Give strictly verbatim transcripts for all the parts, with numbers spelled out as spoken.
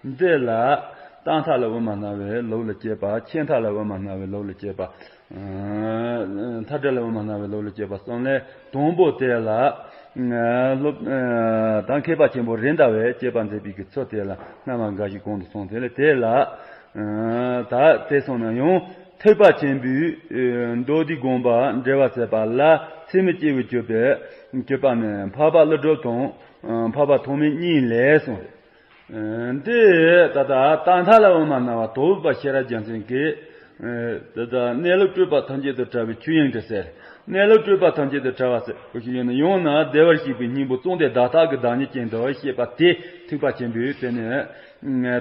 འདི་ལ་རྟག་མཐའ་ལ་དབུ་མ་སྣང་བའི་ལུགས་ལ་སྐྱེས་པ། ཆད་མཐའ་ལ་དབུ་མ་སྣང་བའི་ལུགས་ལ་སྐྱེས་པ། མཐའ་བྲལ་ལ་དབུ་མ་སྣང་བའི་ལུགས་ལ་སྐྱེས་པ་གསུམ་ལས། དང་པོ་དེ་ལ་སློབ་ད་མཁས་པ་ཆེན་པོ་རེད་མདའ་བས་དཔྱད་པ་མཛད་པའི་གི་ཚུལ་དེ་ལ་སྔ་མ་འགའ་ཞིག་གོང་དུ་སོང་དེ་ལས་དེ་ལ། ད་དེ་སོང་ན་ཡང་ཐེག་པ་ཆེན་པོའི་མདོ་སྡེའི་དགོངས་པ་འགྲེལ་བ་མཛད་པ་ལ་ཚད་མས་དཔྱད་པའི་སྤྱོད་པའི་སྤྱོད་པ་ནི་འཕགས་པ་ཀླུ་སྒྲུབ་དང་འཕགས་པ་ཐོགས་མེད་གཉིས་ལས་གསུངས་རེད། འདི་ད་ལྟ་རྟག་མཐའ་ལ་དབུ་མ་སྣང་བ་དོལ་པོ་པ་ཤེས་རབ་རྒྱལ་མཚན་གྱིས། ད་ལྟ་གནས་ལུགས་སྤྲོས་པ་ཐམས་ཅད་དུ་བྲལ་བའི་ཆོས་དབྱིངས་དེ་ཟེར། གནས་ལུགས་སྤྲོས་པ་ཐམས་ཅད་དུ་བྲལ་བ་ཟེར་བ་ཞིག་ཡིན་ན་ཡང་ན་བདེ་བར་གཤེགས་པའི་སྙིང་པོ་གཙང་བདེ་བརྡ་རྟགས་ཀྱི་བདག་ཉིད་ཅན་དུ་བཤད་པ་དེ་ཐེག་པ་ཆེན་པོའི་དེ་ནི་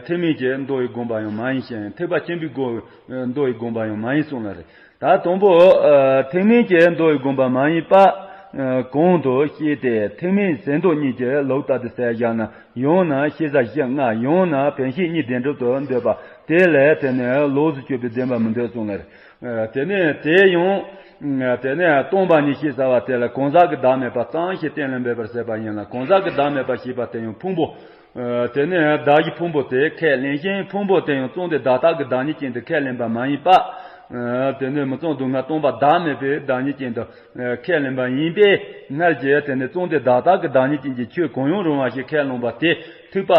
ཐེག་དམན་གྱི་མདོ་ཡི་དགོངས་པ་ཡང་མ་ཡིན་ཞིང་། ཐེག་པ་ཆེན་པོའི་དགོངས་མདོ་ཡི་དགོངས་པ་ཡང་མ་ཡིན་གསུངས་ལ་རེད། ད་དང་པོ། ཐེག་དམན་གྱི་མདོ་ཡི་དགོངས་པ་མ་ཡིན་པ། གོང་དུ་བཤད་དེ་ཐེག་དམན་ཟད་འགྲོ་གཉིས་ཀྱི་ལུགས་ལྟར་དུ་ཟེར་བཞག་ན་ཡང་ན་ཤེས་བྱ་གཞི་ལྔ་ཡང་ན་བེམ་ཤེས་གཉིས་བདེན་གྲུབ་ཏུ་འདོད་པ་དེ་ལས་དེ་ནི་ལོགས་སུ་གཅོད་པའི་བདེན་པ་མི་འདོད་གསུངས་ལ། དེ་ནས་དེ་ཡང་། དེ་ནས་སྟོང་པ་ཉིད་ཞེས་བྱ་བ་དེ་ལ་གང་ཟག་གི་བདག་མེད་པ་ཙམ་ཞིག་གཏན་ལ་འབེབས་པར་ཟད་པ་ཡིན་ལ། གང་ཟག་གི་བདག་མེད་པ་ཞེས་པ་དེ་ཡང་ཕུང་པོ། དེ་ནས་བདག་གཞན་ཕུང་པོ་དེ་ཁས་ལེན་ཞིང་། ཕུང་པོ་དེ་ཡང་གཙང་བདེ་བརྡ་རྟགས་ཀྱི་བདག་ཉིད་ཅན་དུ་ཁས་ལེན་པ་མ་ཡིན་པ། དེ་ནས་མི་གཙང་སྡུག་བསྔལ་སྟོང་པ་བདག་མེད་པའི་བདག་ཉིད་ཅན་དུ་ཁས་ལེན་པ་ཡིན་པས། སྔར་གྱི་དེ་ནས་གཙང་བདེ་བརྡ་རྟགས་ཀྱི་བདག་ཉིད་ཅན་གྱི་ཆོས་གང་ཡང་རུང་བ་ཞིག་ཁས་བླངས་པ་དེ་ཐེག་པ་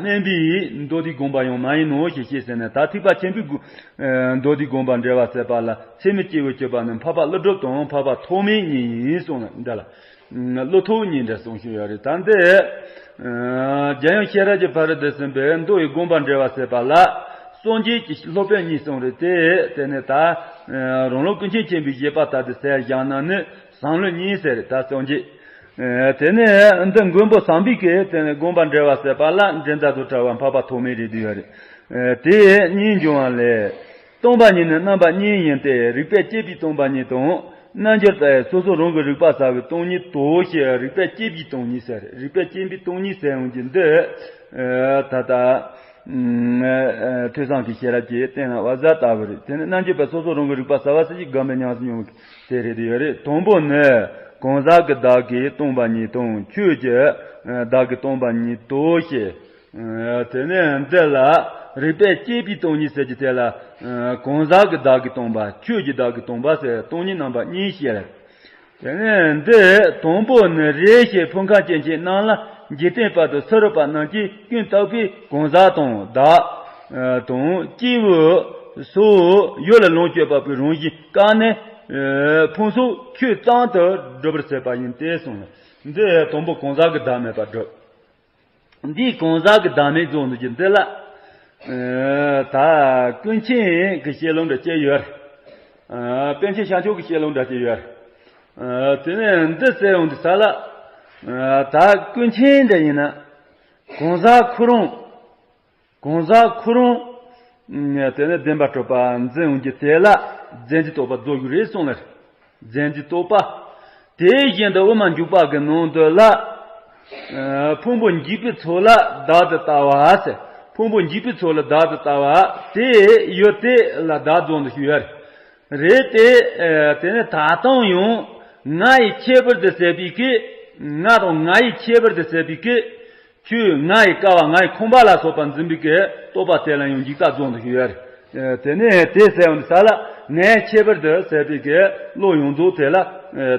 དམན་པའི་མདོ་སྡེའི་དགོངས་པ་ཡང་མ་ཡིན་ནོ་ཞེས་བཤད་ཟིན་ནས། ད་ཐེག་པ་ཆེན་པོའི་དགོངས་མདོ་སྡེའི་དགོངས་པ་འགྲེལ་བ་མཛད་པ་ལ་ཚད་མས་དཔྱད་པའི་སྤྱོད་པ་ནི་འཕགས་པ་ཀླུ་སྒྲུབ་དང་འཕགས་པ་ཐོགས་མེད་གཉིས་ཡིན་གསུངས་ལ་འདི་ལ། ཀླུ་ཐོགས་གཉིས་འདྲ་གསུངས་ཤིང་ཡོད་རེད། ད་འདི། རྒྱལ་ཡུམ་ཤེས་རབ་ཀྱི་ཕ་རོལ་ཏུ་ཕྱིན་པའི་མདོ་ཡི་དགོངས་པ་འགྲེལ་བ་མཛད་པ་ལ་སངས་རྒྱས་ཀྱི་སློབ་དཔོན་གཉིས་གསུངས་རེད་དེ། དེ་ནས་ད། རང་ལུགས་ཀུན་མཁྱེན་ཆེན་པོའི་བཞེད་པ་ལྟར་དུ་ཟེར་བཞག་ན་ནི་བཟང་ལོས་གཉིས་ཟེར་རེད། ད་སངས་རྒྱས། དེ་ནས་འདི་མགོན་པོ་བྱམས་པའི་སྐད་དེ་ནས་དགོངས་པ་འགྲེལ་བ་མཛད་པ་ལ་འགྲན་ཟླ་དང་བྲལ་བ་འཕགས་པ་ཐོགས་མེད་རེད་འདུག་ཡོད་རེད། དེ་གཉིས་འབྱུང་བ་ལས། སྟོང་པ་ཉིད་ནི་རྣམ་པ་གཉིས་ཡིན་ཏེ། རིགས་པས་དཔྱད་པའི་སྟོང་པ་ཉིད་དང་། རྣལ་འབྱོར་པས་སོ་སོ་རང་གི་རིག་པ་གསལ་བའི་སྟོང་ཉིད་དོ་ཞེས། རིགས་པས་དཔྱད་པའི་སྟོང་ཉིད་ཟེར། རིགས་པས་དཔྱད་པའི་སྟོང་ཉིད་ཟེར་ཡོང་གི་འདི། ད་ལྟ། ཐོས་བསམ་གྱི་ཤེས་རབ་ཀྱིས་གཏན་ལ་དབབ་བྱ་ལྟ་བུ་རེད། དེ་ནི་རྣལ་འབྱོར་པས་སོ་སོ་རང་གི་རིག་པ་གསལ་བ་ཟེར་གྱི་སྒོམ་པའི་ཉམས་སུ་མྱོང་གི་དེ་རེད་ཡོད་རེད། དང་པོ་ནི། གང་ཟག་གི་བདག་གི་སྟོང་པ་ཉིད་དང་ཆོས་ཀྱི་བདག་གི་སྟོང་པ་ཉིད་དོ་ཞེས། དེ་ནས་འདི་ལ་རིགས་པས་དཔྱད་པའི་སྟོང་ཉིད་ཟེར་གྱི་དེ་ལ། གང་ཟག་གི་བདག་གི་སྟོང་པ་ཆོས་ཀྱི་བདག་གི་སྟོང་པ་ཟེར་སྟོང་ཉིད་རྣམ་པ་གཉིས་བཤད། དེ་ནས་འདི་དང་པོ་ནི་རེ་ཞིག་ཕུང་ཁམས་སྐྱེ་མཆེད་རྣམས་ལ་འཇིག་རྟེན་བར་དུ་ཚུ་རོལ་པ་རྣམས་ཀྱིས་ཀུན་བརྟགས་པའི་གང་ཟག་དང་བདག་དང་སྐྱེས་བུ་སོགས་ཡུལ་ལ་ལོངས་སྤྱོད་པ་པོའི་རང་བཞིན་བཀག་ནས་ཕུང་སོགས་ཆོས་ཙམ་དུ་སྒྲུབ་པར་བྱེད་པ་ཡིན་ཏེ་གསུངས། འདི་དང་པོ་གང་ཟག་གི་བདག་མེད་པ་སྒྲུབ། འདིས་གང་ཟག་གི་བདག་མེད་རྫོགས་འདུག་ཀྱི་འདི་ལ། ད་ཀུན་མཁྱེན་གྱི་བཤད་ལུགས་འདྲ་ཅིག་ཡོད། པཎ་ཆེན་ཤཱཀྱ་མཆོག་གི་བཤད་ལུགས་འདྲ་ཅིག་ཡོད། དེ་ནས་འདི་ཟེར་ཡོང་དུས་ས་ལ། ད་ཀུན་མཁྱེན་འདྲ་ཡིན་ན། གང་ཟག་ཁོ་རང་། གང་ཟག་ཁོ་རང་། དེ་ནས་བདེན་པར་གྲུབ་པ་འཛིན་ཡོང་རྒྱུ་དེ་ལ་རྫས་འཛིན་རྟོག་པ་རྫོགས་རྒྱུ་རེད་གསུངས་ལ། རྫས་འཛིན་རྟོག་པ། དེ་བཞིན་དུ་དབུ་མ་འཇུག་པ་གི་ནང་དུ་ལ། ཕུང་པོ་འཇིག་པའི་ཚོགས་ལ་བདག་ཏུ་ལྟ་བ་ཟེར། ཕུང་པོ་འཇིག་པའི་ཚོགས་ལ་བདག་ཏུ་ལྟ་བ་དེ་ཡོད་དེ་ལ་བདག་རྫོགས་འདུ་ཞུ་ཡོད་རེད། དེ་དེ་ནས་ད་དུང་ཡང་ང་ཡི་ཁྱད་པར་དུ་ཟད་པའི་སྐད། ང་དང་ང་ཡི་ཁྱད་པར་དུ་ཟད་པའི་སྐད། ཆོས་ང་ཡི་ཀ་བ་ང་ཡི་ཁང་པ་ལ་སོགས་པ་འཛིན་པའི་གི་རྟོག་པ་དེ་ལ་ཡང་འཇིག་ལྟ་རྫོགས་འདུ་ཞུ་ཡོད་རེད། དེ་ནས་དེ་ཟེར་བ་ནི་ས་ལ་ངའི་ཁྱད་པར་དུ་ཟད་པའི་གི་བློ་ཡོངས་རྫོགས་དེ་ལ།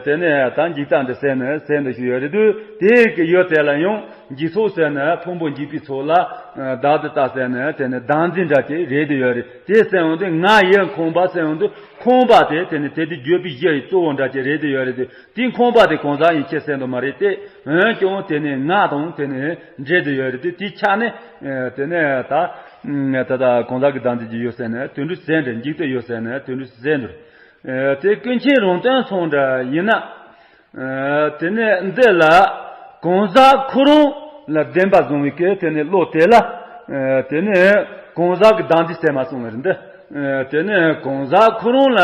དེ་ནས་ད་འཇིག་ལྟ་འདི་ཟེར་ནས་ཟེར་འདུ་ཞུ་ཡོད་རེད་དུས། དེའི་གི་ཡུལ་དེ་ལ་ཡང་འཇིག་ཚོགས་ཟེར་ནས་ཕུང་པོ་འཇིག་པའི་ཚོགས་ལ་བདག་ཏུ་ལྟ་ཟེར་ནས་དེ་ནས་བདག་འཛིན་འདྲ་ཅིག་རེད་དུ་ཡོད་རེད། དེ་ཟེར་ཡོང་དུས་ང་ཡི་ཁང་པ་ཟེར་ཡོང་དུས་ཁང་པ་དེ་དེ་ནས་དེ་དེ་བརྗོད་པའི་གཞི་ཡི་གཙོ་བོ་འདྲ་ཅིག་རེད་དུ་ཡོད་རེད་དུས། དེའི་ཁང་པ་དེ་གང་ཟག་ཡིན་ཁྱེད་ཟེར་འདུག་མ་རེད་དེ། འོན་ཀྱང་དེ་ནི་ང་དང་དེ་ནི་འབྲེལ་དུ་ཡོད་རེད་དེ། དེའི་ཆ་ནས་དེ་ནི་ད་ད་ལྟ་གང་ཟག་གི་བདག་འཛིན་གྱི་ཡོད་ཟེར་ནས་དོན་འགྲུབ་ཟེར་འདྲ། འཇིག་ལྟ་ཡོད་ཟེར་ནས་དོན་འགྲུབ་ཟེར་འདུག་དེ་ཀུན་མཁྱེན་རང་དོན་སོང་འདྲ་ཡིན་ན། དེ་ནི་འདི་ལ་གང་ཟག་ཁོ་རང་ལ་བདེན་པ་བཟུང་བའི་སྐད་དེ་ནི་བློ་དེ་ལ། དེ་ནི་གང་ཟག་གི་བདག་འཛིན་ཟེར་མ་སོང་བ་རེད་འདི། དེ་ནི་གང་ཟག་ཁོ་རང་ལ་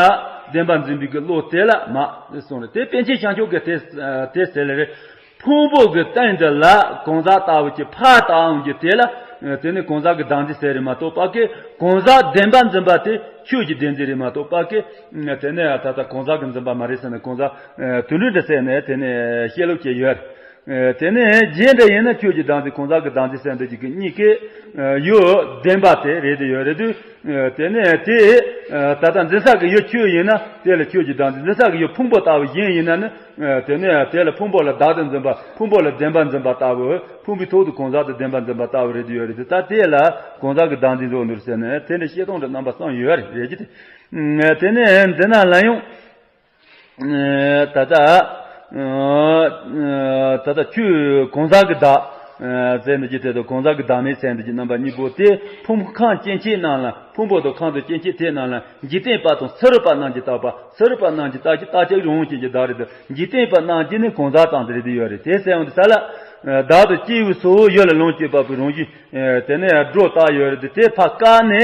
བདེན་པ་འཛིན་པའི་གི་བློ་དེ་ལ་མ་སོང་རེད། དེ་པཎ་ཆེན་ཤཱཀྱ་མཆོག་གིས་དེ་དེ་ཟེར་ལེ་རེད། ཕུང་པོ་གི་སྟེང་དུ་ལ་གང་ཟག་ལྟ་བུ་གྱི་ཕར་ལྟ་འོང་རྒྱུ་དེ་ལ། དེ་ནི་གང་ཟག་གི་བདག་འཛིན་ཟེར་རེད་མ་གཏོགས་པ་གི། གང་ཟག་བདེན་པ་འཛིན་པ་དེ་ཆོས་ཀྱི་བདེན་འཛིན་རེད་མ་གཏོགས་པ་གི། དེ་ནི་ད་ལྟ་གང་ཟག་གི་འཛིན་པ་མ་རེད་ཟེར་ནས་གང་ཟག་དོན་འགྲུབ་འདྲ་ཟེར་ནས་དེ་ནི་བཤད་ལུགས་ཀྱི་ཡོད། ཨེ། དེ་ནས་རྗེས་འདྲ་ཡིན་ན་ཁྱོད་ཀྱི་བདག་འཛིན་གང་ཟག་གི་བདག་འཛིན་ཟེར་འདི་གཅིག་གི་གཉིས་ཀའི་ཨེ། ཡུལ་བདེན་པ་དེ་རེད་དེ་ཡོད་རེད་དུས། ཨེ། དེ་ནས་དེ་ཨེ། ད་ལྟ་འཛིན་ས་གི་ཡུལ་ཁྱོད་ཡིན་ན་དེ་ལ་ཁྱོད་ཀྱི་བདག་འཛིན། འཛིན་ས་གི་ཡུལ་ཕུང་པོ་ལྟ་བུ་གཞན་ཡིན་ན་ནི་ཨེ། དེ་ནས་དེ་ལ་ཕུང་པོ་ལ་བདག་ཏུ་འཛིན་པ། ཕུང་པོ་ལ་བདེན་པར་འཛིན་པ་ལྟ་བུ། ཕུང་པོའི་ཐོག་ཏུ་གང་ཟག་ཏུ་བདེན་པར་འཛིན་པ་ལྟ་བུ་རེད་དེ་ཡོད་རེད་དུས། ད་དེ་ལ་གང་ཟག་གི་བདག་འཛིན་བཟོ་འདུག་ཟེར་ནས་དེ་ནས་བཤད་སྟངས་དེ་རྣམ་པ་གསུམ་ཡོད་རེད། རེད་ཀྱི་དེ། ཨེ། དེ་ནས་འདི་ན་ལ་ཡང་། ད་ལྟ། ད་ལྟ་ཁྱོད་གང་ཟག་གི་བདག་ཟེར་འདི་ཀྱི་དེ་དང་གང་ཟག་གི་བདག་མེད་ཟེར་འདི་ཀྱི་རྣམ་པ་གཉིས་པོ་དེ་ཕུང་པོ་ཁམས་སྐྱེ་མཆེད་རྣམས་ལ། ཕུང་པོ་དང་ཁམས་དང་སྐྱེ་མཆེད་དེ་རྣམས་ལ་འཇིག་རྟེན་པ་དང་ཕྱི་རོལ་པ་རྣམས་ཀྱིས་བཏགས་པ། ཕྱི་རོལ་པ་རྣམས་ཀྱིས་བཏགས་ཀྱི་བཏགས་ཀྱི་རང་བཞིན་གྱི་བདག་རེད་དེ། འཇིག་རྟེན་པ་རྣམས་ཀྱིས་ནི་གང་ཟག་ཙམ་དེ་རེད་དེ་ཡོད་རེད། དེ་ཟེར་ཡང་དེ་ས་ལ་བདག་ཏུ་སྐྱེ་བའི་སོ་ཡུལ་ལ་ལོངས་སྤྱོད་པ་པོའི་རང་བཞིན་དེ་ནས་སྒྲོ་བཏགས་ཡོད་རེད་དེ། དེ་ཕར་བཀག་ནས།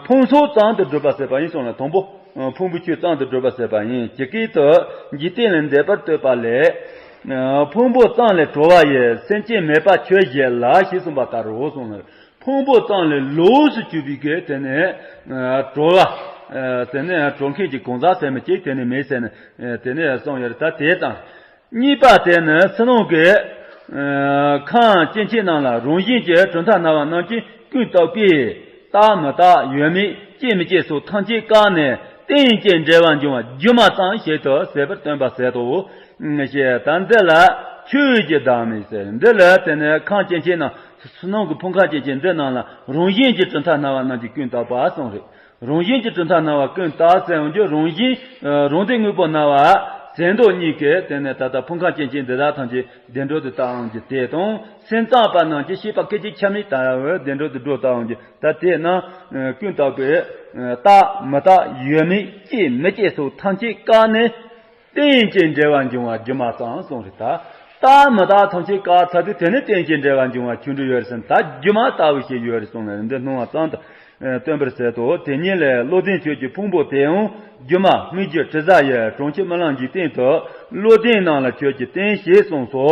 ཕུང་སོགས་ཙམ་དུ་སྒྲུབ་པ་ཟེར་བ་ཡིན་གསུངས་ལ། དང་པོ། ཕུང་པོའི་ཆོས་ཙམ་དུ་སྒྲུབ་པ་ཟེར་བ་ཡིན། ཇི་སྐད་དུ། འཇིག་རྟེན་ལས་འདས་པར་ལྟོས་པ་ལས། ཕུང་པོ་ཙམ་ལས་གྲོལ་བ་ཡི། སེམས་ཅན་མེད་པ་ཆོས་བཞི་ལ། ཞེས་གསུངས་པ་ལྟར་རོ་གསུངས་ལ། ཕུང་པོ་ཙམ་ལས་ལོགས་སུ་གྱུར་པའི་གི་དེ་ནས་གྲོལ་བ། དེ་ནས་གྲོལ་མཁན་གྱི་གང་ཟག་ཟེར་མི་གཅིག་དེ་ནས་མེད་ཟེར་ནས་དེ་ནས་གསུངས་ཡོད་རེད། ད་དེ་ཙམ། གཉིས་པ་དེ་ནི་ཕྱི་ནང་གི་ཁམས་སྐྱེ་མཆེད་རྣམས་ལ་རང་བཞིན་གྱིས་གྲུབ་མཐའ་སྣང་བ་རྣམས་ཀྱིས་ཀུན་བརྟགས་པས། རྟག་མི་རྟག་ཡོད་མེད་སྐྱེ་མི་སྐྱེ་སོགས་ཐམས་ཅད་བཀག་ནས་རྟེན་ཅིང་འབྲེལ་བར་འབྱུང་བ་སྒྱུ་མ་ཙམ་ཞིག་ཏུ་ཟད་པར་སྟོན་པ་ཟད་དོ། ཞེས་ད་འདི་ལ་ཆོས་ཀྱི་བདག་མེད་ཟེར། འདི་ལ་དེ་ནི་ཁམས་སྐྱེ་མཆེད་རྣམས། ཕྱི་ནང་གི་ཕུང་ཁམས་སྐྱེ་མཆེད་འདི་རྣམས་ལ་རང་བཞིན་གྱིས་གྲུབ་མཐའ་སྣང་བ་རྣམས་ཀྱིས་ཀུན་བརྟགས་པ་གསུངས་རེད། རང་བཞིན་གྱིས་གྲུབ་མཐའ་སྣང་བ་ཀུན་བརྟགས་ཟེར་ཡོང་རྒྱུ་རང་བཞིན། རང་སྡེ་དངོས་པོ་སྣང་བ། ཟད་འགྲོ་གཉིས་ཀྱི་དེ་ནས་ད་ལྟ་ཕུང་ཁམས་སྐྱེ་མཆེད་འདི་དག་ཐམས་ཅད་བདེ་འགྲོ་དུ་བལྟ་འོང་རྒྱུ་དེ་དང་། སེམས་ཙམ་པ་རྣམས་ཀྱིས་ཤེས་པ་སྐད་ཅིག་ཆ་མེད་ལྟ་བུ་བདེ་འགྲོ་དུ་སྒྲོ་བལྟ་འོང་རྒྱུ་ད་དེ་རྣམས་ཀུན་བརྟགས་པས། རྟག་མི་རྟག་ཡོད་མེད་སྐྱེ་མི་སྐྱེ་སོགས་ཐམས་ཅད་བཀག་ནས། རྟེན་ཅིང་འབྲེལ་བར་འབྱུང་བ་སྒྱུ་མ་ཙམ་གསུངས་རེད་ད། རྟག་མི་རྟག་ཐམས་ཅད་བཀག་ཚར་དུས་དེ་ནི་རྟེན་ཅིང་འབྲེལ་བར་འབྱུང་བ་ཆོས་འབྲས་ཡོད་རེད་ཟེར་ན། ད་སྒྱུ་མ་ལྟ་བུ་ཞིག་ཡོད་རེད་གསུངས་ནས་འདི་སྣང་བ་ཙམ་དུ་སྟོན་པར་ཟད་དོ། དེ་ཉིད་ལས་བློ་ལྡན་ཁྱོད་ཀྱི་ཕུང་པོ་དེའང་སྒྱུ་མ་སྨིག་རྒྱུ་དྲི་ཟ་ཡི། གྲོང་ཁྱེར་རྨི་ལམ་འཇིག་རྟེན་དུ། བློ་ལྡན་རྣམས་ལ་ཁྱོད་ཀྱིས་བསྟན་ཞེས་གསུངས་སོ།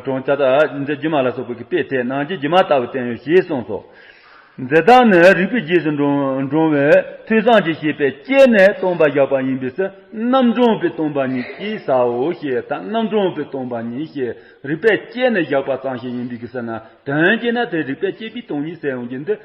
གྲོང་ཁྱེར་ད་འདི་སྒྱུ་མ་ལ་སོགས་པའི་དཔེ་དེ་རྣམས་ཀྱིས་སྒྱུ་མ་ལྟ་བུ་བསྟན་ཡོད་ཞེས་གསུངས་སོ། འདི་དག་ནི་རིགས་པའི་རྗེས་སུ་འབྲང་འབྲང་བའི་ཐོས་བསམ་གྱི་ཤེས་པས་དཔྱད་ནས་སྟོང་པར་བཞག་པ་ཡིན་པས་སུ། རྣམ་གྲངས་པའི་སྟོང་པ་ཉིད་ཅེས་ཟེར་བའོ་ཞེས། ད་རྣམ་གྲངས་པའི་སྟོང་པ་ཉིད་ཞེས་རིགས་པས་དཔྱད་ནས་བཞག་པ་ཙམ་ཞིག་ཡིན་པའི་གི་ཟེར་ན། དོན་གྱིས་ན་དེ་རིགས་པས་དཔྱད་པའི་སྟོང་ཉིད་ཟེར་ཡོང་གི་འདི།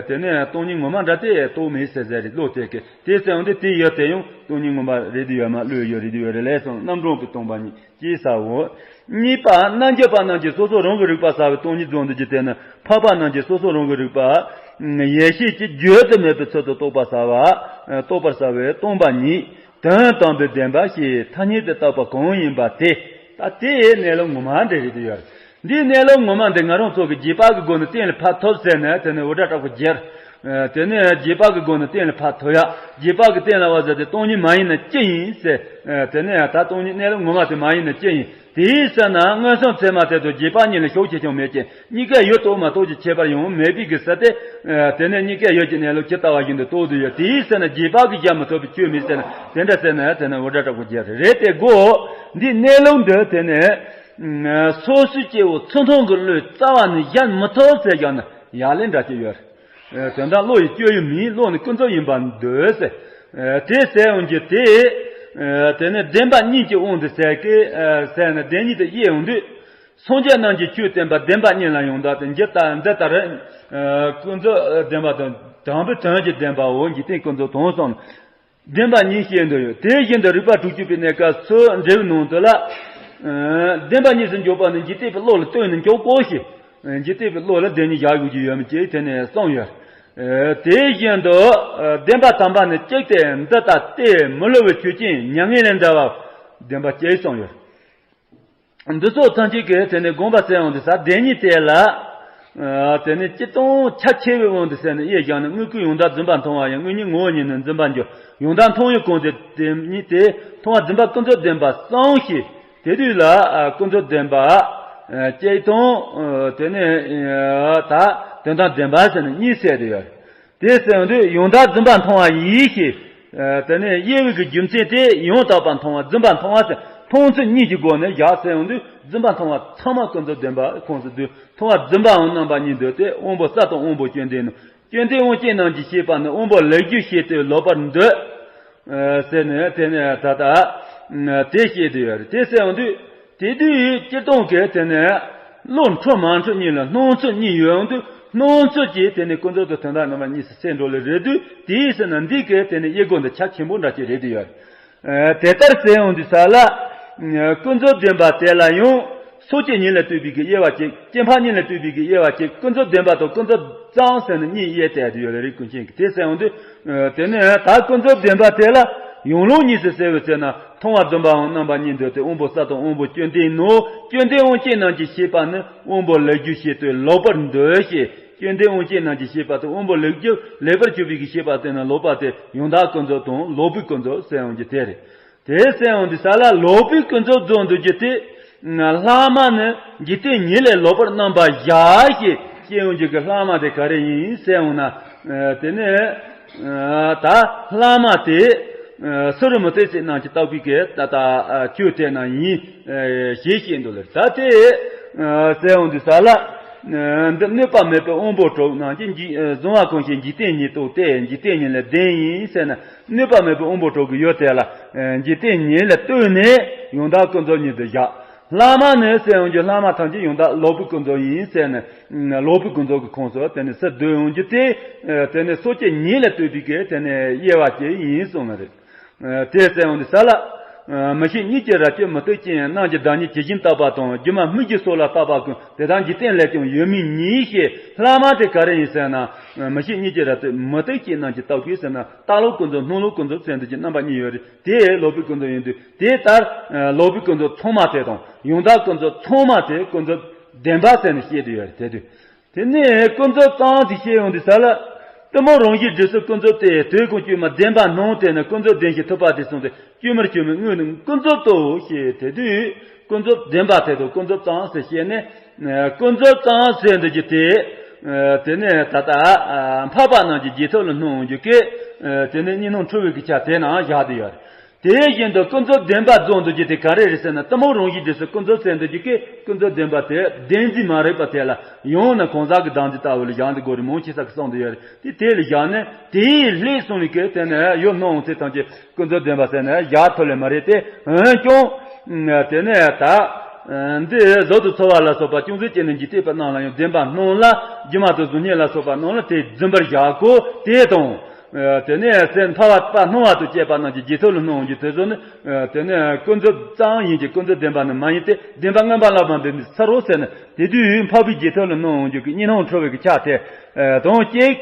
དེ་ནས་སྟོང་ཉིད་ངོ་མ་འདྲ་དེ་རྟོགས་མེད་ཟེར་ཟེར་རེད། བློ་དེ་གི་དེ་ཟེར་ཡོང་དུས་དེ་ཡོད་དེ་ཡང་སྟོང་ཉིད་ངོ་མ་རེད་དེ་ཡོད་མ། བློས་ཡོད་རེད་དེ་ཡོད་རེད་ལས་སོང་། རྣམ་གྲངས་པའི་སྟོང་པ་ཉིད་ཅེས་ཟེར་བའོ། གཉིས་པ། རྣལ་འབྱོར་པ་རྣམས་ཀྱིས་སོ་སོ་རང་གི་རིག་པ་གསལ་བའི་སྟོང་ཉིད་རྫོགས་འདོད་ཀྱི་དེ་ནི། འཕགས་པ་རྣམས་ཀྱིས་སོ་སོ་རང་གི་རིག་པ། ཡེ་ཤེས་ཀྱི་བརྗོད་དུ་མེད་པའི་ཚུལ་དུ་རྟོགས་པ་གསལ་བ། རྟོགས་པར་གསལ་བའི་སྟོང་པ་ཉིད། དོན་དམ་པའི་བདེན་པ་ཞེས་ཐ་སྙད་དུ་བཏགས་པ་གང་ཡིན་པ་དེ། ད་དེའི་གནས་ལུགས་ངོ་མ་འདི་རེད་དེ་ཡོད། འདིའི་གནས་ལུགས་ངོ་མ་འདི་ང་རང་ཚོ་གི་རྗེས་དཔག་གི་སྒོ་ནས་གཏན་ལ་ཕབ་ཐུབ་ཟེར་ནས་དེ་ནས་འུར་སྒྲ་དྲག་པོ་རྒྱབ། དེ་ནས་རྗེས་དཔག་གི་སྒོ་ནས་གཏན་ལ་ཕབ་ཐུབ་ཡ། རྗེས་དཔག་གི་གཏན་ལ་བ་ཟེར་དེ་སྟོང་ཉིད་མ་ཡིན་ན་ཅི་ཡིན་ཟེར། དེ་ནས་ད་སྟོང་ཉིད་གནས་ལུགས་ངོ་མ་དེ་མ་ཡིན་ན་ཅི་ཡིན། དེའི་ཟེར་ན་མངོན་སུམ་ཚད་མ་དེ་དང་རྗེས་དཔག་གཉིས་ལ་ཤུགས་ཆེ་ཆུང་མེད་ཅིང་། གཉིས་ཀས་ཡོད་རྟོགས་མ་རྟོགས་ཀྱི་ཁྱད་པར་ཡང་མེད་པའི་གི་ས་སྟེ། དེ་ནས་གཉིས་ཀས་ཡོད་ཀྱི་གནས་ལུགས་ཇི་ལྟ་བ་བཞིན་དུ་རྟོགས་དུ་ཡོད། དེའི་ཟེར་ན་རྗེས་དཔག་གིས་བཞག་མི་ཐུབ་པའི་ཆོས་མེད་ཟེར་ན་དེ་འདྲ་ཟེར་ན་དེ་ནི་འུར་སྒྲ་དྲག་པོ་རྒྱབ་རེད་དེ་གོ། འདིའི་གནས་ལུགས་འདི་དེ་ནི་སོ་སོའི་སྐྱེ་བོ་ཚུར་མཐོང་གི་བློས་རྩ་བ་ནས་བཞག་མི་ཐུབ་ཟེར་བཞག་ན་ཡག་ལས་འདྲ་ཅིག་ཡོད་རེད། དོན་དག་བློ་ཡི་སྤྱོད་ཡུལ་མིན། བློ་ནི་ཀུན་རྫོབ་ཡིན་པར་འདོད་ཟེར། དེ་ཟེར་ཡོང་རྒྱུ་དེ། དེ་ནི་བདེན་པ་གཉིས་ཀྱི་དབང་དུ་ཟེར་གི་ཟེར་ནས་བདེན་གཉིས་དེ་དབྱེ་ཡོང་དུས། སངས་རྒྱས་རྣམས་ཀྱིས་ཆོས་བསྟན་པ་བདེན་པ་གཉིས་ལ་ཡང་དག་སྟེ། འདི་ལྟར་འདི་ལྟར། ཀུན་རྫོབ་བདེན་པ་དང་དང་པོའི་དོན་གྱི་བདེན་པའོ། འཇིག་རྟེན་ཀུན་རྫོབ་དང་གསུམ། བདེན་པ་གཉིས་བཤད་འདོད་ཡོད། དེ་བཞིན་དུ་རིགས་པ་དྲུག་ཅུ་པའི་གནས་སྐབས་སུ་འགྲེལ་བའི་ནང་དུ་ལ། བདེན་པ་གཉིས་སུ་འཇོག་པ་ནི་འཇིག་རྟེན་པའི་བློ་ལ་ལྟོས་ནས་འཇོག་གོ་ཞེས། འཇིག་རྟེན་པའི་བློ་ལ་བདེན་གཉིས་བཞག་དགོས་ཀྱི་ཡོད་མིན་ཅེས་དེ་ནས་གསུངས་ཡོད། དེ་བཞིན་དུ་བདེན་པ་དམ་པ་ནི་གཅིག་སྟེ། འདི་ལྟ་སྟེ་མི་སླུ་བའི་ཆོས་ཅན། མྱ་ངན་ལས་འདའ་བ་བདེན་པ་སྟེ་གསུངས་ཡོད། འདི་ཚོ་ཐམས་ཅད་ཀྱིས་དེ་ནས་དགོངས་པ་ཟེར་ཡོང་དུས་ས་བདེན་གཉིས་དེ་ལ། དེ་ནས་སྤྱིར་བཏང་ཁྱབ་ཆེ་བའི་དབང་དུ་ཟེར་ནས་དབྱེ་བཞག་ན། དངོས་ཀུན་ཡང་དག་རྫུན་པར་མཐོང་བ་ཡང་། དངོས་ཉིད་ངོ་བོ་ཉིད་ནི་རྫུན་པར་འགྱུར། ཡང་དག་མཐོང་བའི་གང་ཟག་དེ་ཉིད་དེ། མཐོང་བ་རྫུན་པ་ཀུན་རྫོབ་བདེན་པ་གསུངས་ཤིང་། དེ་དུས་ལ་ཀུན་རྫོབ་བདེན་པ། སྤྱིར་བཏང་དེ་ནས་ད་དོན་དམ་བདེན་པ་ཟེར་ནས་གཉིས་བཤད་དེ་ཡོད། དེ་ཟེར་དུས་ཡང་དག་རྫུན་པར་མཐོང་བ་ཡིན་ཞེས། དེ་ནས་དབྱེ་བའི་གི་རྒྱུ་མཚན་དེ་ཡང་དག་པར་མཐོང་བ་རྫུན་པར་མཐོང་བ་ཟེར། མཐོང་ཚུལ་གཉིས་ཀྱི་སྒོ་ནས་བཞག་ཟེར་ཡོང་དུས་རྫུན་པར་མཐོང་བ་ཚང་མ་ཀུན་རྫོབ་བདེན་པ་ཁོངས་སུ་འདུས། མཐོང་བ་རྫུན་པའམ་རྣམ་པ་གཉིས་འདོད་དེ། དབང་པོ་ས་དང་དབང་པོ་སྐྱོན་ལྡན་ནོ། སྐྱོན་ལྡན་དབང་ཅན་རྣམས་ཀྱི་ཤེས་པ་ནི་དབང་པོ་ལེགས་སྒྱུ་ཤེས་ཏེ་ལོག་པར་འདོད། ཟེར་ནས་དེ་ནས་ད་ལྟ་དེ་བཤད་དེ་ཡོད་རེད། དེ་ཟེར་ཡོང་དུས། དེ་དུས་སྤྱིར་བཏང་གི་དེ་ནས་བློ་འཕྲོད་མ་འཕྲོད་གཉིས་ལ་སྣང་ཚུལ་གཉིས་ཡོད་འོང་དུས། སྣང་ཚུལ་གྱིས་དེ་ནས་ཀུན་རྫོབ་དང་དོན་དམ་རྣམ་པ་གཉིས་སུ་གསལ་འགྲོ་ལེ་རེད་དུས། དེའི་ཕྱིར་ན་འདི་གའི་དེ་ནས་དབྱེ་སྒོ་འདི་ཆ་ཆེན་པོ་འདྲ་ཅིག་རེད་དུ་ཡོད། ཨ། དེ་ལྟར་གསལ་འོང་དུས་ས་ལ། ཀུན་རྫོབ་བདེན་པ་དེ་ལ་ཡང་སོ་སྐྱེ་གཉིས་ལ་ལྟོས་པའི་གི་དབྱེ་བ་གཅིག་སྐྱེ་འཕགས་གཉིས་ལ་ལྟོས་པའི་གི་དབྱེ་བ་གཅིག་ཀུན་རྫོབ་བདེན་པ་དང་ཀུན་རྫོབ་ཙམ་ཟེར་ནས་གཉིས་དབྱེ་བསྡད་དུ་ཡོད་ལེ་རེད། ཀུན་མཁྱེན་གྱིས་དེ་གསལ་འོང་དུས། ཨ། དེ་ནས་ད་ཀུན་རྫོབ་བདེན་པ་དེ་ལ་ཡང་ལོག་གཉིས་སུ་གསལ་བའི་ཚེ་ན། མཐོང་བ་བརྫུན་པའམ་རྣམ་པ་གཉིས་འདོད་དེ། དབང་པོ་ས་དང་དབང་པོ་སྐྱོན་ལྡན་ནོ། སྐྱོན་ལྡན་དབང་ཅན་རྣམས་ཀྱི་ཤེས་པ་ནི་དབང་པོ་ལེགས་སྒྱུ་ཞེས་དོན་ལོག་པར་འདོད་ཞེས། སྐྱོན་ལྡན་དབང་ཅན་རྣམས་ཀྱི་ཤེས་པ་དང་དབང་པོ་ལེགས་སྒྱུ་ལེགས་པར་གྱུར་པའི་གི་ཤེས་པ་དེ་ནི་ལོག་པ་སྟེ། ཡང་དག་ཀུན་རྫོབ་དང་ལོག་པའི་ཀུན་རྫོབ་ཟེར་འོང་རྒྱུ་དེ་རེད། དེ་ཟེར་འོང་དུས་ས་ལ་ལོག་པའི་ཀུན་རྫོབ་རྫོགས་འདུག་རྒྱུ་དེ། ལྷག་མ་ནི་འཇིག་རྟེན་ཉིད་ལས་ལོག་པར་རྣམ་པ་བཞག་ཞེས་བཤད་འོང་རྒྱུ་གི་ལྷག་མ་དེ་ག་རེ་ཡིན་ཟེར་འོང་ན། ཨ། དེ་ནི། ཨ། ད་ལྷག་མ་དེ། ཨ། སུ་རུ་མུ་སྟེགས་ཚེ་རྣམས་ཀྱིས་བརྟགས་པའི་གི་ད་ལྟ། ཨ། ཆོས་དེ་རྣམས་ཡིན། ཨ། ཞེས་བཤད་འདུག་ལེ། ད་དེ། ཨ། ཟེར་འོང་དུས་ས་ལ། ཨ། འདི་གནོད་པ་མེད་པའི་དབང་པོ་དྲུག་རྣམས་ཀྱིས་འཇིག་ཨ། གཟུང་བ་གང་ཞིག་འཇིག་རྟེན་ཉིད་རྟོགས་ཏེ། འཇིག་རྟེན་ཉིད་ལས་བདེན་ཡིན་ཟེར་ན། གནོད་པ་མེད་པའི་དབང་པོ་དྲུག་གི་ཡུལ་དེ་ལ། ཨ། འཇིག་རྟེན་ཉིད་ལ་ལྟོས་ནས་ཡང་དག་ཀུན་རྫོབ་ཉིད་དུ་བཞག་ལྷག་མ་ནི་ཟེར་འོང་རྒྱུ་ལྷག་མ་ཐམས་ཅད་ཡང་དག་ལོག་པའི་ཀུན་རྫོབ་ཡིན་ཟེར་ནས། ལོག་པའི་ཀུན་རྫོབ་ཀྱི་ཁོངས་སུ་དེ་ནས་སུ་བསྡུ་འོང་རྒྱུ་དེ། ཨ། དེ་ནས་སོ་སྐྱེ་ཉིད་ལ་ལྟོས་པའི་གི་དེ་ནས་དབྱེ་བ་ཅིག་ཡིན་གསུངས་ནི་རེད། ཨ། དེ་ཟེར་འོང་དུས་ས་ལ། ཨ། མི་ཤེས་གཉིས་ཀྱི་རྭ་ཅོ་མུ་སྟེགས་ཅན། རྣམས་ཀྱི་བདག་ཉིད་ཇི་བཞིན་བརྟགས་པ་དང་། སྒྱུ་མ་སྨིག་རྒྱུ་སོགས་ལ་བརྟགས་པ་ཀུན། དེ་དག་འཇིག་རྟེན་ལས་ཀྱང་ཡོད་མིན་ཉིད་ཞེས། ལྷག་མ་དེ་ག་རེ་ཡིན་ཟེར་ན། ཨ། མི་ཤེས་གཉིས་ཀྱི་རྭ་ཅོ་མུ་སྟེགས་ཅན་རྣམས་ཀྱིས་བརྟགས་པའི་ཟེར་ན། རྟགས་ལོག་ཀུན་རྫོབ་སྣང་ལོག་ཀུན་རྫོབ་ཟེར་འདུག་རྒྱུ་རྣམ་པ་གཉིས་ཡོད་རེད། དེ་ལོག་པའི་ཀུན་རྫོབ་ཡིན་དུས། དེ་ལྟར། ཨ། ལོག་པའི་ཀུན་རྫོབ་ཚང་མ་དེ་དང་ཡང་དག་ཀུན་རྫོབ་ཚང་མ་དེ་ཀུན་རྫོབ་བདེན་པ་ཟེར་ནས་བཤད་དུ་ཡོད་རེད། དེ་དུས། དེ་ནས་ཀུན་རྫོབ་ཙམ་ཞེས་བཤད་འོང་དུས་ས་ལ། གཏི་མུག་རང་བཞིན་འབྲས་བུ་ཀུན་རྫོབ་སྟེ། དོན་ཀུན་བཅོས་མ་བདེན་པར་སྣང་སྟེ་ནི། ཀུན་རྫོབ་བདེན་ཞེས་ཐོབ་པ་དེ་གསུངས་ཏེ། བཅོས་མར་གྱུར་པའི་དངོས་ནི་ཀུན་རྫོབ་ཏོ་ཞེས། དེ་དུས་ཀུན་རྫོབ་བདེན་པ་དེ་དང་ཀུན་རྫོབ་ཙམ་ཞེས་བཤད་ནས། ཀུན་རྫོབ་ཙམ་ཟེར་འདུག་རྒྱུ་དེ། དེ་ནས་ད་ལྟ་འཕགས་པ་རྣམས་ཀྱི་རྗེས་ཐོབ་ལ་སྣང་འོང་རྒྱུ་གི། དེ་ནས་གཉིས་སྣང་འཁྲུལ་བའི་གི་ཆ་དེ་ནང་བཞག་སྟེ་ཡོད་རེད། དེ་བཞིན་དུ་ཀུན་རྫོབ་བདེན་པ་རྫོགས་འདུག་རྒྱུ་དེ་ག་རེ་རེད་ཟེར་ན། གཏི་མུག་རང་བཞིན་འབྲས་བུ་ཀུན་རྫོབ་ཟེར་འདུག་རྒྱུ་གི་ཀུན་རྫོབ་བདེན་པ་དེ་བདེན་འཛིན་མ་རིག་པ་དེ་ལ་ཡང་ན་གང་ཟག་གི་བདག་འཛིན་ལྟ་བུ་ལ་བཞག་འདུག་གོ་རེ་མང་ཆེ་ས་གི་གསུངས་འདུག་ཡོད་རེད། དེ་དེ་ལ་བཞག་ནས་དེའི་ལྷག་སོང་ནས་གི་དེ་ནས་ཡུལ་སྣང་བ་དེ་ཐམས་ཅད་ཀུན་རྫོབ་བདེན་པ་ཟེར་ནས་བཞག་ཐུབ་ལེ་མ་རེད་དེ། འོན་ཀྱང་དེ་ནས་ད་འདི་གཟུགས་དང་ཚོར་བ་ལ་སོགས་པ་ཅུང་ཟད་ཅིག་ནི་འཇིག་རྟེན་པ་རྣམས་ལ་ཡང་བདེན་པར་སྣང་ལ། སྒྱུ་མ་དང་གཟུགས་བརྙན་ལ་སོགས་པ་རྣམས་ལ་དེ་རྫུན་པར་བཞག་གོ། དེ་དང་། དེ་ནས་སེམས་འཕགས་པ་སྣང་བ་དང་བཅས་པ་རྣམས་ཀྱི་རྗེས་ཐོབ་ལ་སྣང་འོང་རྒྱུ་དེ་ཚོ་ནི། དེ་ནས་ཀུན་རྫོབ་ཙམ་ཡིན་གྱི་ཀུན་རྫོབ་བདེན་པ་ནི་མ་ཡིན་ཏེ། བདེན་པ་མངོན་པར་བསླབ་པ་འབད་མི་ཚར་རོ་ཟེར་ནས། དེ་དུས་འཕགས་པའི་རྗེས་ཐོབ་ལ་སྣང་འོང་རྒྱུ་གི་གཉིས་སྣང་འཁྲུལ་བའི་གི་ཆ་དེ་དང་གཅིག་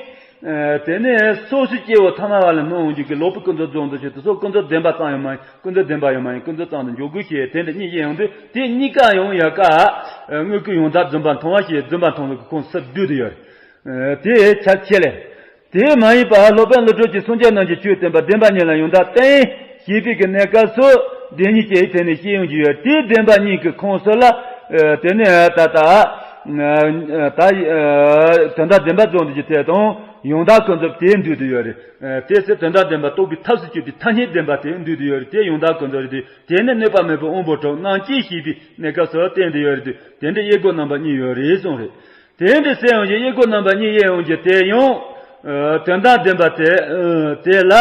དེ་ནས་སོ་སོའི་སྐྱེ་བོ་ཐ་མལ་པ་ལ་སྣང་འོང་རྒྱུ་གི་ལོག་པའི་ཀུན་རྫོབ་རྫོགས་འདུག་ཞེས་དེ་ཚོ་ཀུན་རྫོབ་བདེན་པ་ཙམ་ཡང་མ་ཡིན། ཀུན་རྫོབ་བདེན་པ་ཡང་མ་ཡིན། ཀུན་རྫོབ་ཙམ་དུ་འཇོག་དགོས་ཞེས་དེ་འདྲ་གཉིས་དབྱེ་ཡོང་དུས། དེ་གཉིས་ཀ་ཡང་ཡལ་ག་དངོས་ཀུན་ཡང་དག་རྫུན་པར་མཐོང་བ་ཞེས་རྫུན་པར་མཐོང་བའི་གི་ཁོངས་སུ་བསྡུས་ཏེ་ཡོད་རེད། དེ་ཆ་ཆེ་ལས། དེ་མ་ཡིན་པར་སློབ་དཔོན་ཀླུ་སྒྲུབ་ཀྱིས་སངས་རྒྱས་རྣམས་ཀྱི་ཆོས་བསྟན་པ་བདེན་པ་གཉིས་ལ་ཡང་དག་བསྟན་ཞེས་པའི་གི་གནས་སྐབས་སུ་བདེན་གཉིས་ཀྱི་དེ་ནས་བཤད་ཡོང་གི་ཡོད། དེའི་བདེན་པ་གཉིས་ཀྱི་ཁོངས་སུ་ལ། དེ་ནས་ད་ལྟ་ད་དོན་དམ་བདེན་པ་རྫོགས་འདུག་རྒྱུ་དེ་དང་ཡང་དག་ཀུན་རྫོབ་དེ་འདུས་ཏེ་ཡོད་རེད། དེ་ཚེ་དོན་དམ་བདེན་པ་རྟོགས་པའི་ཐབས་སུ་གྱུར་པའི་ཐ་སྙད་བདེན་པ་དེ་འདུས་ཏེ་ཡོད་རེད། དེ་ཡང་དག་ཀུན་རྫོབ་རེད་དེ། དེ་ནི་གནོད་པ་མེད་པའི་དབང་པོ་དྲུག་རྣམས་ཀྱིས་ཞེས་པའི་གནས་སྐབས་སུ་བསྟན་ཏེ་ཡོད་རེད་དེ། དེ་འདྲའི་དབྱེ་སྒོ་རྣམ་པ་གཉིས་ཡོད་རེད་གསུངས་རེད། དེ་འདྲ་ཟེར་ཡོང་རྒྱུ་དབྱེ་སྒོ་རྣམ་པ་གཉིས་དབྱེ་ཡོང་རྒྱུ་དེ་ཡང་། ཨ། དོན་དམ་བདེན་པ་དེ། ཨ། དེ་ལ་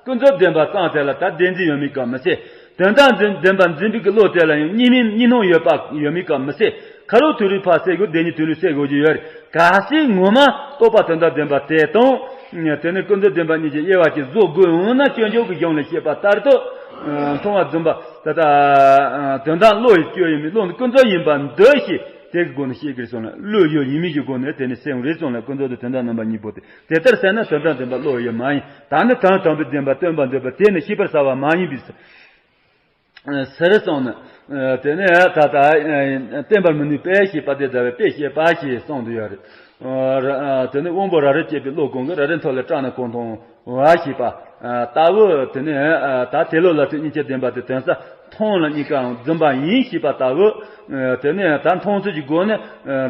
ཀུན་རྫོབ་བདེན་པ་ཙམ་དེ་ལ་ད་བདེན་འཛིན་ཡོད་མེད་ཀྱང་མི་ཤེས། དོན་དམ་འཛིན་བདེན་པ་འཛིན་པའི་གི་བློ་དེ་ལ་ཡང་གཉིས་མིན་གཉིས་སྣང་ཡོད་པ་ཡོད་མེད་ཀྱང་མི་ཤེས། ཁ་ལོ་ཐུག་རེ་ཕར་བསལ་དགོས། བདེན་གཉིས་ཐུག་རེ་བསལ་དགོས་ཀྱི་ཡོད་རེད། གལ་སྲིད་ངོ་མ་རྟོགས་པ་དོན་དམ་བདེན་པ་དེ་དང་། དེ་ནི་ཀུན་རྫོབ་བདེན་པ་གཉིས་ཀྱི་དབྱེ་བ་གཅིག་བཟོ་དགོས་འོང་ན། སྤྱོད་འཇུག་གི་གཞུང་ལས་བཤད་པ་ལྟར་དུ། ཨ། མཐོང་བ་རྫུན་པ་ད་ལྟ་དོན་དམ་བློ་ཡི་སྤྱོད་ཡིན་མིན། བློ་ནི་ཀུན་རྫོབ་ཡིན་པར་འདོད་ཞེས། དེ་གི་སྒོ་ནས་བཤད་ཀྱི་རེད་གསུངས་ལ། བློ་ཡོད་ཡིན་མིན་གྱི་སྒོ་ནས་དེ་ནི་གསལ་ཡོང་རེད་གསུངས་ལ། ཀུན་རྫོབ་དང་དོན་དམ་རྣམ་པ་གཉིས་པོ་དེ། དེ་ལྟར་གསལ་ན་དོན་དམ་བདེན་པ་བློ་ཡོད་མ་ཡིན། ད་ནི་དོན་དམ་པའི་བདེན་པ་སྟོན་པར་འདོད་པ་དེ་ནི་ཤེས་པར་བྱ་བ་མ་ཡིན་པའི་ཕྱིར་གསུངས་ནས། དེ་ནས་ད་ལྟ་བསྟན་པར་མི་ནུས་པས་ཞེས་པ་དེ་ལྟ་བུའི་དཔེ་བཤད་པ་ཞེས་གསུངས་དུ་ཡོད་རེད། དེ་ནི་དབང་པོ་རབ་རིབ་སྐྱེས་པའི་བློ་གང་གིས་རབ་རིབ་མཐོ་ལ་སྐྲག་ན་གང་མཐོང་བ་ཞེས་པ་ལྟ་བུ། དེ་ནས་ད་དེ་བློ་ལ་ཐུག་གཉིས་ཆར་བདེན་པ་དེ་དོན་ས་མཐོང་ལ་གཉིས་ཀའང་རྫུན་པ་ཡིན་ཞེས་པ་ལྟ་བུ། དེ་ནས་ད་མཐོང་ཚུལ་གྱི་སྒོ་ནས།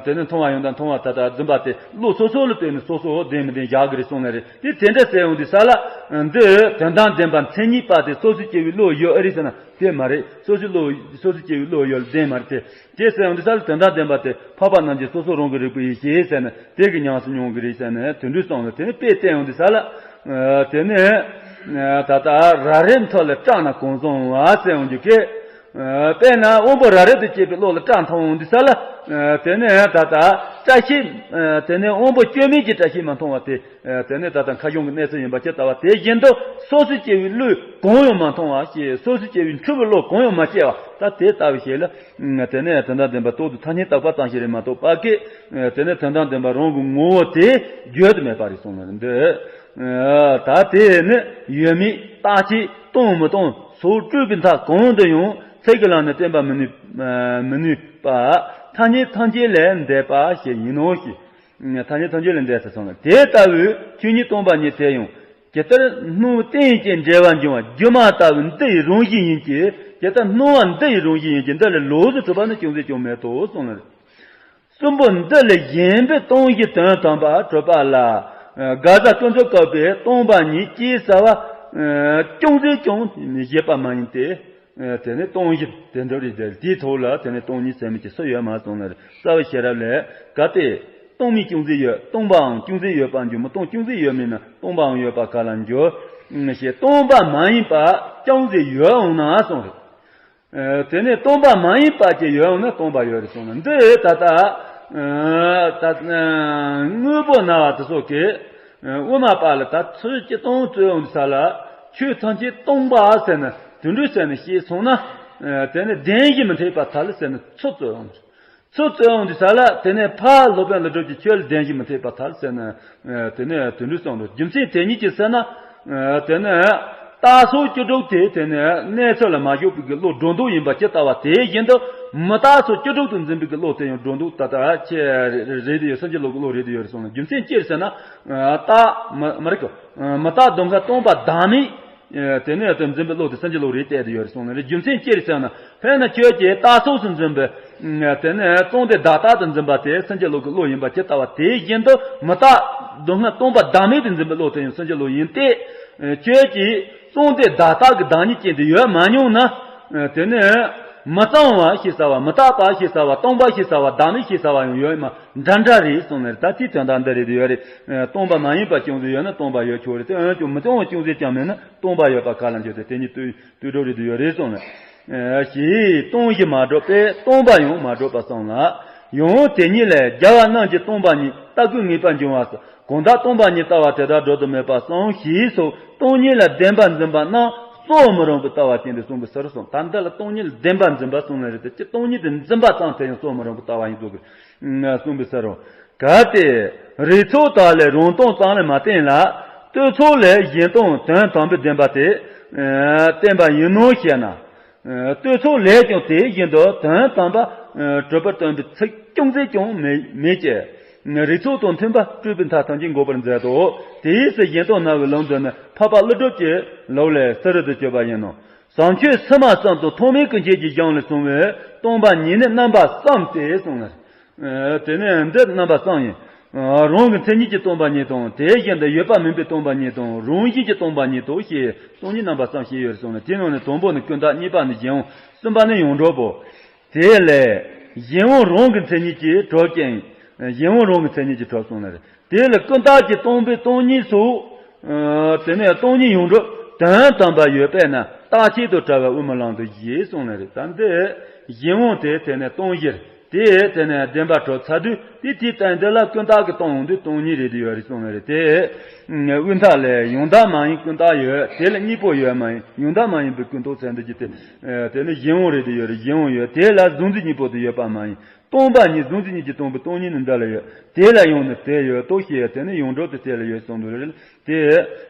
དེ་ནས་མཐོང་བ་ཡང་དག་མཐོང་བ་ད་ལྟ་རྫུན་པ་དེ་བློ་སོ་སོ་ལ་ལྟོས་ནས་སོ་སོ་བདེན་མི་བདེན་བཞག་གི་རེད་གསུངས་ནས་རེད། དེ་དེ་འདྲ་ཟེར་ཡོང་དུས་ས་ལ། འདི་དོན་དམ་བདེན་པ་མཚན་ཉིད་པ་དེ་སོ་སོའི་སྐྱེ་བོའི་བློ་ཡོད་ཨེ་རེད་ཟེར་ན་དེ་མ་རེད། སོ་སོའི་བློ་སོ་སོའི་སྐྱེ་བོའི་བློ་ཡོད་ལ་བདེན་མ་རེད་དེ། དེ་ཟེར་ཡོང་དུས་ས་ལ་དོན་དམ་བདེན་པ་དེ་འཕགས་པ་རྣམས་ཀྱིས་སོ་སོ་རང་གི་རིག་པ་ཡིས་ཞེས་ཟེར་ནས་དེ་གི་ཉམས་སུ་མྱོང་གི་རེད་ཟེར་ནས་དོན་འགྲུབ་སོང་ལ། དེ་ནས་དཔེ་བསྟན་ཡོང་དུས་ས་ལ། དེ་ནས་ད་ལྟ་རབ་རིབ་མཐོ་ལ་སྐྲག་ན་གང་མཐོང་བ་ཟེར་ཡོང་རྒྱུ་གི། དཔེར་ན་དབང་པོ་རབ་རིབ་ཏུ་སྐྱེས་པའི་བློ་ལ་སྐྲ་མཐོང་འོང་དུས་ས་ལ། དེ་ནས་ད་ལྟ་བཀྲ་ཤིས། དེ་ནས་དབང་པོ་སྐྱོན་མེད་ཀྱི་བཀྲ་ཤིས་མ་མཐོང་བ་དེ། དེ་ནས་ད་ལྟ་ཁ་གཞུང་གི་གནས་ཚུལ་ཡིན་པ་ཇི་ལྟ་བ་དེ་བཞིན་དུ་སོ་སོ་སྐྱེ་བོའི་བློས་གང་ཡང་མ་མཐོང་བ་ཞེས་སོ་སོ་སྐྱེ་བོའི་འཁྲུལ་པའི་བློ་གང་ཡང་མ་སྐྱེ་བ་ད་དེ་ལྟ་བུ་ཞིག་ལ། དེ་ནས་དོན་དམ་བདེན་པ་རྟག་ཏུ་ཐ་སྙད་བཏགས་པ་ཙམ་ཞིག་རེད་མ་གཏོགས་པ་ཀི། དེ་ནས་དོན་དམ་བདེན་པ་རང་གི་ངོ་བོ་དེ་བརྗོད་དུ་མེད་པ་རེད་གསུངས་ནས་འདི། ད་དེ་ནི་ཡོད་མེད་རྟག་ཆད་སྟོང་མི་སྟོང་སོགས་སྤྲོས་པའི་མཐའ་གང་དུ་ཡང་ཚིག་གི་ལམ་ནས་བསྟན་པ་མི་ནུས། མི་ནུས་པ། ཐ་སྙད་ཐམས་ཅད་ལས་འདས་པ་ཞིག་ཡིན་ནོ་ཞེས། ཐ་སྙད་ཐམས་ཅད་ལས་འདས་ཟེར་སོང་ལ་དེ་ལྟ་བུའི་ཆོས་ཉིད་སྟོང་པ་ཉིད་དེ་ཡང་ཇི་ལྟར་སྣང་བ་རྟེན་ཅིང་འབྲེལ་བར་འབྱུང་བ་སྒྱུ་མ་ལྟ་བུ་འདི་ཡི་རང་བཞིན་ཡིན་གྱི། ཇི་ལྟར་སྣང་བ་འདི་ཡི་རང་བཞིན་ཡིན་གྱི་འདི་ལས་ལོགས་སུ་གྲུབ་པ་ནི་ཅུང་ཟད་ཀྱང་མེད་དོ་གསུངས་ལ། གསུམ་པོ་འདི་ལས་གཞན་པའི་སྟོང་གཞི་དོན་དམ་པར་གྲུབ་པ་ལ། དགག་བྱ་ཀུན་རྫོབ་བཀག་པའི་སྟོང་པ་ཉིད་ཅེས་བྱ་བ། ཅུང་ཟད་ཀྱང་བཞེད་པ་མ་ཡིན་ཏེ། དེ་ནི་སྟོང་གཞི་དེ་འདྲ་རེད་དེ་དེའི་ཐོག་ལ་དེ་ནི་སྟོང་ཉིད་ཟེར་མི་ཅི་སུ་ཡོད་མ་གསུངས་ནས་རྩ་བའི་ཤེས་རབ་ལས་གལ་ཏེ། སྟོང་མིན་ཅུང་ཟད་ཡོད། སྟོང་པའང་ཅུང་ཟད་ཡོད་པར་འགྱུར། མི་སྟོང་ཅུང་ཟད་ཡོད་མིན་ན་སྟོང་པའང་ཡོད་པ་ག་ལ་འགྱུར། ཞེས་སྟོང་པ་མ་ཡིན་པ་ཅུང་ཟད་ཡོད་འོང་ན་གསུངས་རེད། དེ་ནས་སྟོང་པ་མ་ཡིན་པ་ཅིག་ཡོད་ན་སྟོང་པ་ཡོད་རེད་གསུངས་ན་འདི་ད་ལྟ། ད་དངོས་པོ་ན་བ་དེ་སོགས་ཀྱིས། དབུ་མ་པ་ལ་ད་ཚུལ་གྱི་སྟོང་རྩོད་འོང་ས་ལ་ཆོས་ཐམས་ཅད་སྟོང་པ་ཟེར་ན་དུད་འགྲོ་ཟེར་ནས་ཤེས་སོང་ན། དེ་ནས་བདེན་བཞི་མི་འཐད་པར་ཐལ་ཟེར་ནས་ཚུལ་རྩོད་འོང་། ཚུལ་རྩོད་འོང་དུས་ས་ལ་དེ་ནས་ཕ་སློབ་དཔོན་ལ་སྒྲུབ་ཀྱི་ཆོས་ལ་བདེན་བཞི་མི་འཐད་པར་ཐལ་ཟེར་ན། དེ་ནས་དུད་འགྲོ་གསུངས་འགྲོ་རྒྱུ་མཚན་དེ་ཉིད་ཀྱིས་ཟེར་ན། དེ་ནས་རྟགས་སོགས་བཅུ་དྲུག་དེ་དེ་ནས་གནས་ཚུལ་ལ་མ་ཞུགས་པའི་གི་བློ་སྒྲོ་འདོགས་ཡིན་པ་ཇི་ལྟ་བ་དེ་བཞིན་དུ་མི་རྟག་སོགས་བཅུ་དྲུག་ཏུ་འཛིན་པའི་གི་བློ་དེ་ཡང་སྒྲོ་འདོགས་ད་ལྟ་ཆེ་རེད་དེ་ཡོད། སེམས་ཀྱི་བློ་གི་བློ་རེད་དེ་ཡོད་རེད་གསུངས་ན་རྒྱུ་མཚན་ཅི་རེད་ཟེར་ན། རྟགས་མ་མ་རེད་གི། མི་རྟག་སྡུག་བསྔལ་སྟོང་པ་བདག་མེད། དེ་ནས་དེ་འཛིན་པའི་བློ་དེ་སེམས་ཀྱི་བློ་རེད་བལྟས་དེ་ཡོད་རེད་གསུངས་ན་རེད། རྒྱུ་མཚན་ཅི་རེད་ཟེར་ན་དཔེར་ན་ཁྱོད་ཀྱིས་རྟགས་སོགས་སུ་འཛིན་པའི། དེ་ནས་བཙོང་སྟེ་བདག་རྟག་ཏུ་འཛིན་པ་དེ་སེམས་ཀྱི་བློ་གི་བློ་ཡིན་པ་ཇི་ལྟ་བ་དེ་བཞིན་དུ་མི་རྟག་སྡུག་བསྔལ་སྟོང་པ་བདག་མེད་དུ་འཛིན་པའི་བློ་དེ་ཡང་སེམས་ཀྱི་བློ་ཡིན་ཏེ། ཁྱོད་ཀྱིས་བཙོང་སྟེ་བདག་རྟག་གི་བདག་ཉིད་ཅན་དུ་ཡོད་མ་མྱོང་ན། དེ་ནས་མི་གཙང་བ་ཞེས་བྱ་བ་མི་རྟག་པ་ཞེས་བྱ་བ་སྟོང་པ་ཞེས་བྱ་བ་བདག་མེད་ཞེས་བྱ་བ་ཡང་ཡོད་མ་འདྲ་འདྲ་རེད་གསུངས་ནས་ད་དེའི་དོན་དག་འདི་རེད་དེ་ཡོད་རེད། སྟོང་པ་མ་ཡིན་པ་ཅུང་ཟད་ཡོད་ན་སྟོང་པ་ཡོད་ཆོག་རེད་དེ་འོན་ཀྱང་མི་སྟོང་བ་ཅུང་ཟད་ཀྱང་མེད་ན་སྟོང་པ་ཡོད་པ་ག་ལ་འགྱུར་ཏེ་དེ་ཉིད་དུ། དུད་འགྲོ་རེད་དུ་ཡོད་རེད་གསུངས་ནས། ཞེས་སྟོང་གཞི་མ་གྲུབ་པས་སྟོང་པ་ཡང་མ་གྲུབ་པར་གསུངས་ལ། ཡང་དེ་ཉིད་ལས་རྒྱལ་བ་རྣམས་ཀྱིས་སྟོང་པ་ཉིད་ལྟ་བུའི་ངེས་པར་འབྱུང་བ་སོགས་གང་དག་སྟོང་པ་ཉིད་ལྟ་བ་དེ་དག་སྒྲོ་འདོགས་མེད་པར་གསུངས་ཞེས་སོགས་སྟོང་ཉིད་ལ་བདེན་པར་འཛིན་པ་རྣམས་གསོག་མི་རུང་བའི་ལྟ་བ་ཅན་དུ་གསུངས་པའི་ཕྱིར་གསུངས། ད་འདི་ལ་སྟོང་ཉིད་ལ་བདེན་པར་འཛིན་པ་གསུངས་ནས་རེད་དེ་ཅི་སྟོང་ཉིད་དུ་འཛིན་པ་ཙམ་དེ་ཡང་གསོག་མི་རུང་བའི་ལྟ་བ་ཡིན་དགོས་ཀྱི་གསུངས་པའི་ཕྱིར་རོ། གལ་ཏེ་རིགས་ཚོགས་དག་ལས་རང་སྟོང་ཙམ་ལས་མ་བསྟན་ལ། ལྟོས་ཚོགས་ལས་གཞན་སྟོང་དོན་དམ་པའི་བདེན་པ་དེ་བསྟན་པ་ཡིན་ནོ་ཞེ་ན། ལྟོས་ཚོགས་ལས་ཀྱང་དེ་བཞིན་དུ་དོན་དམ་པ་གྲུབ་པར་སྟོན་པའི་ཚིག་ཅུང་ཟད་ཀྱང་མེད་མེད་ཀྱི། རིགས་ཚོགས་དང་མཐུན་པ་སྤྲོས་པའི་མཐའ་ཐམས་ཅད་འགོག་པར་མཛད་དོ། དེའི་ཕྱིར་གཞན་སྟོང་ན་བའི་ལུགས་འདི་ནི་འཕགས་པ་ཀླུ་སྒྲུབ་ཀྱི་ལུགས་ལས་གསལ་རུ་དུ་གྱུར་པ་ཡིན་ནོ། བྱམས་ཆོས་ཕྱི་མ་གསུམ་དང་ཐོག་མའི་ཀུན་མཁྱེན་གྱི་གཞུང་ལས་གསུངས་པའི་སྟོང་པ་ཉིད་ནི་རྣམ་པ་གསུམ་སྟེ་གསུངས་ནས། ཨ། དེ་ནས་འདི་རྣམ་པ་གསུམ་ཡིན། ཨ། རང་གི་མཚན་ཉིད་ཀྱི་སྟོང་པ་ཉིད་དང་དེ་བཞིན་དུ་ཡོད་པ་མིན་པའི་སྟོང་པ་ཉིད་དང་རང་བཞིན་གྱི་སྟོང་པ་ཉིད་དོ་ཞེས་སྟོང་ཉིད་རྣམ་པ་གསུམ་བཤད་ཡོད་གསུངས་ནས་དེའི་ནང་ནས་དང་པོ་ནི་ཀུན་བརྟགས། གཉིས་པ་ནི་གཞན་དབང་། གསུམ་པ་ནི་ཡོངས་གྲུབ་བོ། དེ་ལས་གཞན་དབང་རང་གི་མཚན་ཉིད་ཀྱིས་གྲུབ་ཅིང་། གཞན་དབང་རང་གི་མཚན་ཉིད་ཀྱིས་གྲུབ་གསུངས་ནས། དེ་ལ་ཀུན་བརྟགས་ཀྱིས་སྟོང་པའི་སྟོང་ཉིད་སོགས། ཨ། དེ་ནས་སྟོང་ཉིད་ཡོངས་གྲུབ་དོན་དམ་པར་ཡོད་པས་ན་རྟག་ཆད་དང་བྲལ་བའི་དབུ་མའི་ལམ་དུ་བཞེད་གསུངས་ནས་རེད། ད་འདི་གཞན་དབང་དེ་དེ་ནས་སྟོང་གཞིར་དེ་དེ་ནས་བདེན་པར་གྲུབ་ཚར་དུས་དེ་དེའི་སྟེང་དེ་ལ་ཀུན་བརྟགས་ཀྱིས་སྟོང་ཡོང་དུས་སྟོང་ཉིད་རེད་དེ་ཡོད་རེད་གསུངས་ནས་རེད་དེ། དབུས་མཐའ་ལས་ཡང་དག་མ་ཡིན་ཀུན་བརྟགས་ཡོད། དེ་ལ་གཉིས་པོ་ཡོད་མ་ཡིན་ཡང་དག་མ་ཡིན་པའི་ཀུན་རྟོག་ཚད་འདི་ཀྱི་དེ། དེ་ནི་གཞན་དབང་རེད་དེ་ཡོད་རེད། གཞན་དབང་ཡོད་དེ་ལ་གཟུང་འཛིན་གཉིས་པོ་དེ་ཡོད་པ་མ་ཡིན། སྟོང་པ་ཉིད། གཟུང་འཛིན་གཉིས་ཀྱིས་སྟོང་པའི་སྟོང་ཉིད་ནི་འདི་ལ་ཡོད། དེ་ལ་ཡང་ནི་དེ་ཡོད་དོ་ཞེས་དེ་ནི་ཡོངས་གྲུབ་ཏུ་དེ་ལ་ཡོད་གསུངས་འདུག་རེད། དེ་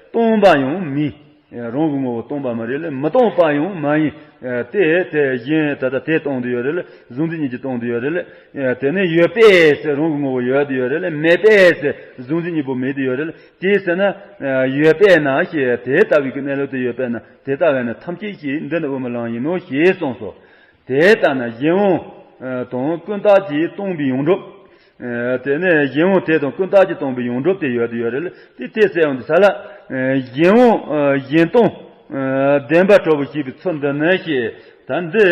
སྟོང་པ་ཡང་མིན། རང་གི་ངོ་བོ་སྟོང་པ་མ་རེད་ལ། མི་སྟོང་པ་ཡང་མ་ཡིན། དེ་དེ་གཞན་ད་ལྟ་དེ་སྟོང་དུ་ཡོད་རེད་ལ། གཟུང་འཛིན་གཉིས་ཀྱིས་སྟོང་དུ་ཡོད་རེད་ལ། དེ་ནི་ཡོད་པས་ཟེར་རང་གི་ངོ་བོ་ཡོད་དུ་ཡོད་རེད་ལ། མེད་པས་ཟེར་གཟུང་འཛིན་གཉིས་པོ་མེད་དུ་ཡོད་རེད་ལ། དེ་ཟེར་ན་ཡོད་པས་ན་ཞེས་དེ་ལྟ་བུའི་གི་གནས་ལུགས་དེ་ཡོད་པས་ན་དེ་ལྟ་བས་ན་ཐམས་ཅད་ཞེས་འདི་ནི་དབུ་མའི་ལམ་ཡིན་ནོ་ཞེས་གསུངས་སོ། དེ་ལྟ་ན་གཞན་དབང་དང་ཀུན་བརྟགས་ཀྱིས་སྟོང་པའི་ཡོངས་གྲུབ། དེ་ནས་གཞན་དབང་དེ་དང་ཀུན་བརྟགས་ཀྱིས་སྟོང་པའི་ཡོངས་གྲུབ་དེ་ཡོད་དུ་ཡོད་རེད་ལ། དེ་དེ་ཟེར་ཡོང་དུས་ས་ལ། གཞན་དབང་གཞན་སྟོང་བདེན་པར་གྲུབ་པ་ཞེས་པའི་ཚུལ་འདི་ནི་ཞེས། ད་འདི་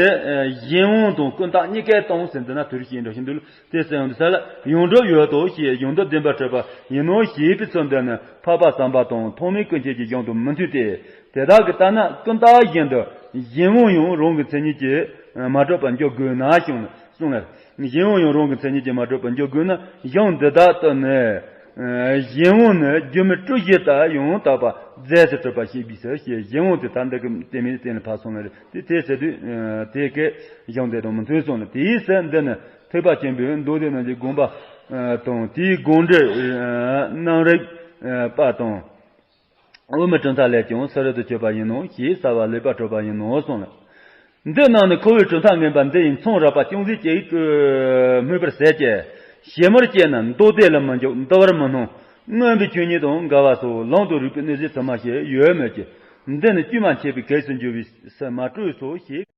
གཞན་དབང་དང་ཀུན་བརྟགས་གཉིས་ཀའི་སྟེང་ཟེར་འདི་ན་དུར་ཞེས་འགྲོ་བཞིན་འདུག་དེ་ཟེར་ཡང་འདི་ས་ལ་ཡོངས་གྲུབ་ཡོད་དོ་ཞེས་ཡོངས་གྲུབ་བདེན་པར་གྲུབ་པ་ཡིན་ནོ་ཞེས་པའི་ཚུལ་འདི་ནི་འཕགས་པ་བསམ་པ་དང་ཐོགས་མེད་ཀུན་མཁྱེན་གྱི་གཞུང་དང་མི་མཐུན་ཏེ། དེ་དག་གི་ལྟར་ན་ཀུན་བརྟགས་བཞིན་དུ་གཞན་དབང་ཡང་རང་གི་མཚན་ཉིད་ཀྱིས་མ་གྲུབ་པར་འཇོག་དགོས་ན་གསུངས་ལ། གཞན་དབང་ཡང་རང་གི་མཚན་ཉིད་ཀྱིས་མ་གྲུབ་པར་འཇོག་དགོས་ན་གཞུང་འདི་དག་ཏུ་ནི། གཞན་དབང་ནི་སྒྱུ་མའི་སྤྲོས་བཞི་ལྟར་ཡང་དག་པར་རྫས་སུ་གྲུབ་པ་ཞེས་པའི་ཕྱིར་ཞེས་གཞན་དབང་དེ་ད་འདི་གི་དེ་མིན་གཏན་ལ་ཕབ་སོང་ལ་རེད། དེ་དེ་ཟེར་དུས་དེ་ཀའི་གཞུང་དེ་དང་མི་མཐུན་གསུངས་ལ། དེའི་ཕྱིར་འདི་ནི་ཐེག་པ་ཆེན་པོའི་མདོ་སྡེ་རྣམས་ཀྱི་དགོངས་པ་དང་དེའི་དགོངས་འགྲེལ་རྣམ་རིག་པ་དང་། དབུ་མའི་གྲུབ་མཐའ་ལས་ཀྱང་སུ་རུ་དུ་གྱུར་པ་ཡིན་ནོ་ཞེས་གསལ་བ་ལེགས་པར་གྲུབ་པ་ཡིན་ནོ་གསུངས་ལ། འདི་རྣམས་ནི་ཁོ་བོའི་གྲུབ་མཐའ་ངན་པ་འདི་ཡི་མཚུངས་རགས་པ་ཅུང་ཟད་ཅིག་སྨོས་པར་ཟད་ཀྱི། ཞིབ་མོར་དཔྱད་ན་མདོ་སྡེ་ལ་མི་འཇོག་འདུལ་བར་མི་སྣང་། མངོན་པའི་ཆོས་ཉིད་དང་འགལ་བ་སོགས་ལམ་དུ་རིགས་པའི་གནས་ཚུལ་དུ་མ་ཞིག་ཡོད་མོད་ཀྱི། འདི་ནི་དཀྱུས་མ་མཆེད་པའི་གེགས་སུ་འགྱུར་བའི་སུ་མ་སྤྲོས་སོ་ཞེས།